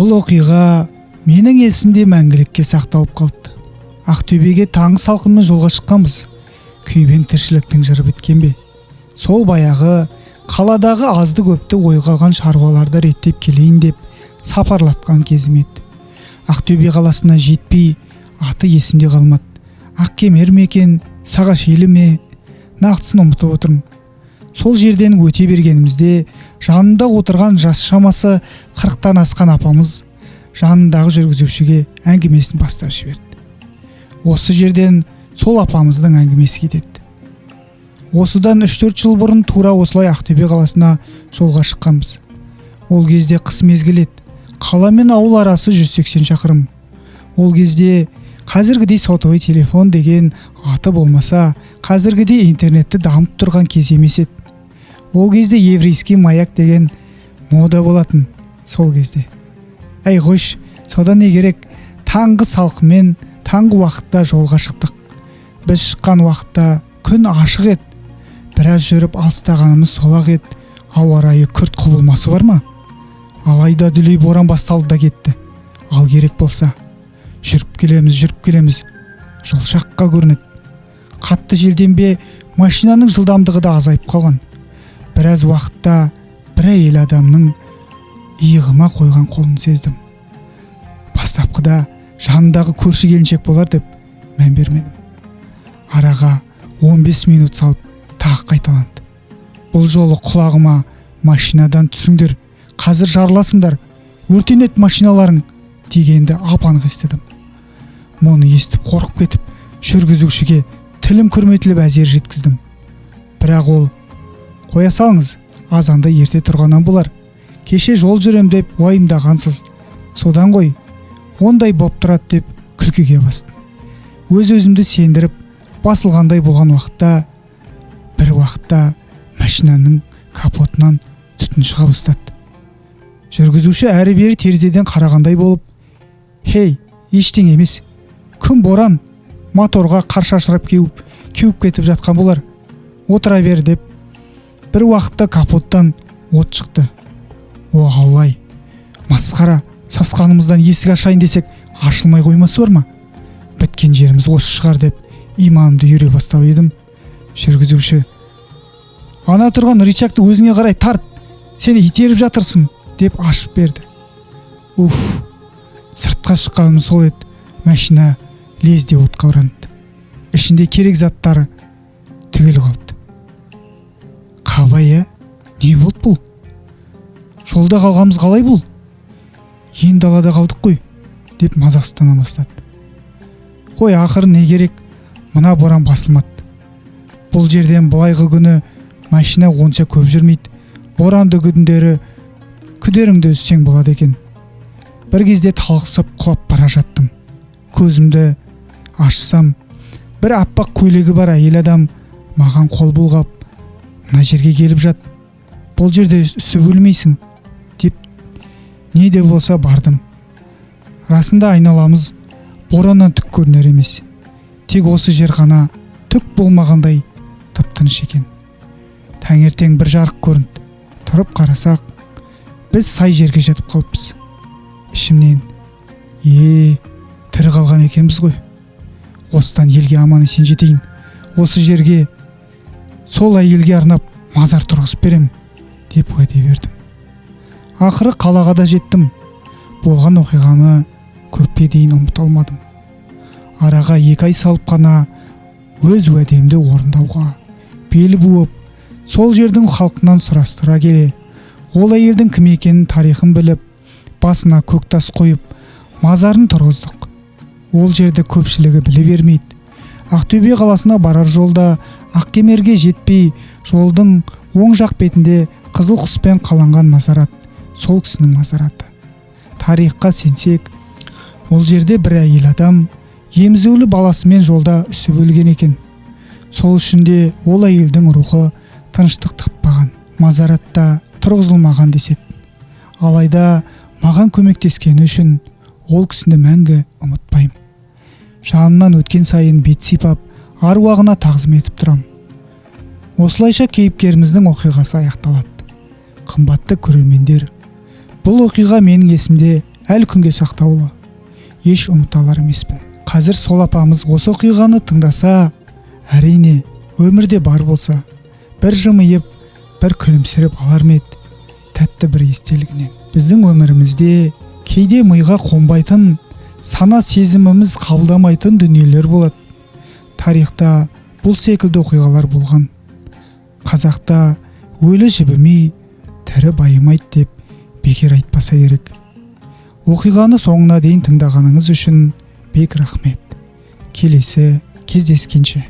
Бұл оқиға менің есімде мәңгілікке сақталып қалды. Ақтөбеге таңғы салқынмен жолға шыққанбыз. Күйбең тіршіліктің жыры біткен бе? Сол баяғы қаладағы азды көпті ойға алған шаруаларды реттеп келейін деп сапарлатқан кезім еді. Ақтөбе қаласына жетпей, аты есімде қалмады. Ақкемер ме екен, Сағашелі ме, нақтысын ұмытып отырмын. Сол жерден өте бергенімізде жанында отырған жас шамасы 40-тан асқан апамыз жанындағы жүргізушіге әңгімесін бастап жіберді. Осы жерден сол апамыздың әңгімесі кетеді. Осыдан 3-4 жыл бұрын тура осылай Ақтөбе қаласына жолға шыққанбыз. Ол кезде қыс мезгілі еді. Қала мен ауыл арасы 180 шақырым. Ол кезде қазіргідей сотовый телефон деген аты болмаса, қазіргідей интернетті дамып тұрған кез емес еді. Ол кезде еврейский маяк деген мода болатын сол кезде. Әй, қойшы, содан не керек? Таңғы салқынмен, таңғы уақытта жолға шықтық. Біз шыққан уақытта күн ашық еді. Біраз жүріп алыстағанымыз сол-ақ еді, ауа райы күрт құбылмасы бар ма, алайда дүлей боран басталды да кетті. Ал керек болса, жүріп келеміз, жүріп келеміз, жол жаққа көрінеді. Қатты желден бе, машинаның жылдамдығы да азайып қалған. Біраз уақытта бір әйел адамның иығыма қойған қолын сездім. Бастапқыда жанындағы көрші келіншек болар деп мән бермедім. Араға 15 минут салып тағы қайталанды. Бұл жолы құлағыма: «Машинадан түсіңдер, қазір жарыласыңдар, өртенеді машиналарың», – дегенді ап анық естідім. Мұны естіп қорқып кетіп, жүргізушіге тілім күрметіліп әзер жеткіздім. Бірақ ол: «Қоя салыңыз, азанда ерте тұрғаннан болар, кеше жол жүрем деп уайымдағансыз, содан ғой, ондай боп тұрады», – деп күлкіге басты. Өз өзімді сендіріп, басылғандай болған уақытта, бір уақытта машинаның капотынан түтін шыға бастады. Жүргізуші әрі бері терезеден қарағандай болып: «Хей, ештеңе емес, күн боран, моторға қар шашырап кеуіп кеуіп кетіп жатқан болар, отыра бер», – деп. Бір уақытта капоттан от шықты. О, аллай, масқара! Сасқанымыздан есік ашайын десек, ашылмай қоймасы бар ма? Біткен жеріміз осы шығар деп иманымды үйіре бастап едім, жүргізуші: «Ана тұрған рычагты өзіңе қарай тарт, сен итеріп жатырсың», – деп ашып берді. Уф, сыртқа шыққаным сол еді, машина лезде отқа оранды. Ішінде керек заттары түгел қалды. Қабай, ә, не болды бұл? Жолда қалғанымыз қалай бұл? Енді далада қалдық қой деп мазасыздана бастады. Қой, ақыры не керек, мына боран басылмады. Бұл жерден былайғы күні машина онша көп жүрмейді. Боранды күндері күдеріңді үзсең болады екен. Бір кезде талықсып құлап бара жаттым. Көзімді ашсам, бір аппақ көйлегі бар әйел адам маған қол бұлғап: «Мына жерге келіп жат, бұл жерде үсіп өлмейсің», – деп. Не де болса бардым. Расында айналамыз бораннан түк көрінер емес, тек осы жер ғана түк болмағандай тып тыныш екен. Таңертең бір жарық көрінді. Тұрып қарасақ, біз сай жерге жетіп қалыппыз. Ішімнен: «Е, тірі қалған екенбіз ғой, осыдан елге аман есен жетейін, осы жерге сол әйелге арнап мазар тұрғызып берем», – деп уәде бердім. Ақыры қалаға да жеттім. Болған оқиғаны көпке дейін ұмыта алмадым. Араға 2 ай салып қана өз уәдемді орындауға бел буып, сол жердің халқынан сұрастыра келе, ол әйелдің кім екенін, тарихын біліп, басына көк тас қойып, мазарын тұрғыздық. Ол жерді көпшілігі біле бермейді. Ақтөбе қаласына барар жолда, Ақкемерге жетпей, жолдың оң жақ бетінде қызыл құспен қаланған мазарат, сол кісінің мазараты. Тарихқа сенсек, ол жерде бір әйел адам емізулі баласымен жолда үсіп өлген екен. Сол үшін де ол әйелдің рухы тыныштық таппаған, мазаратта тұрғызылмаған деседі. Алайда маған көмектескені үшін ол кісіні мәңгі ұмытпаймын. Жанынан өткен сайын бет сипап, аруағына тағзым етіп тұрамын. Осылайша кейіпкеріміздің оқиғасы аяқталады. Қымбатты көрермендер, бұл оқиға менің есімде. Әлі күнге сақтаулы, еш ұмыта алар емеспін. Қазір сол апамыз осы оқиғаны тыңдаса, әрине, өмірде бар болса, бір жымиып, бір күлімсіреп алар ма еді тәтті бір естелігінен. Біздің өмірімізде кейде миға қонбайтын, сана сезіміміз қабылдамайтын дүниелер болады. Тарихта бұл секілді оқиғалар болған. Қазақта «өлі жібімей, тірі байымайды» деп бекер айтпаса керек. Оқиғаны соңына дейін тыңдағаныңыз үшін бек рахмет. Келесі кездескенше!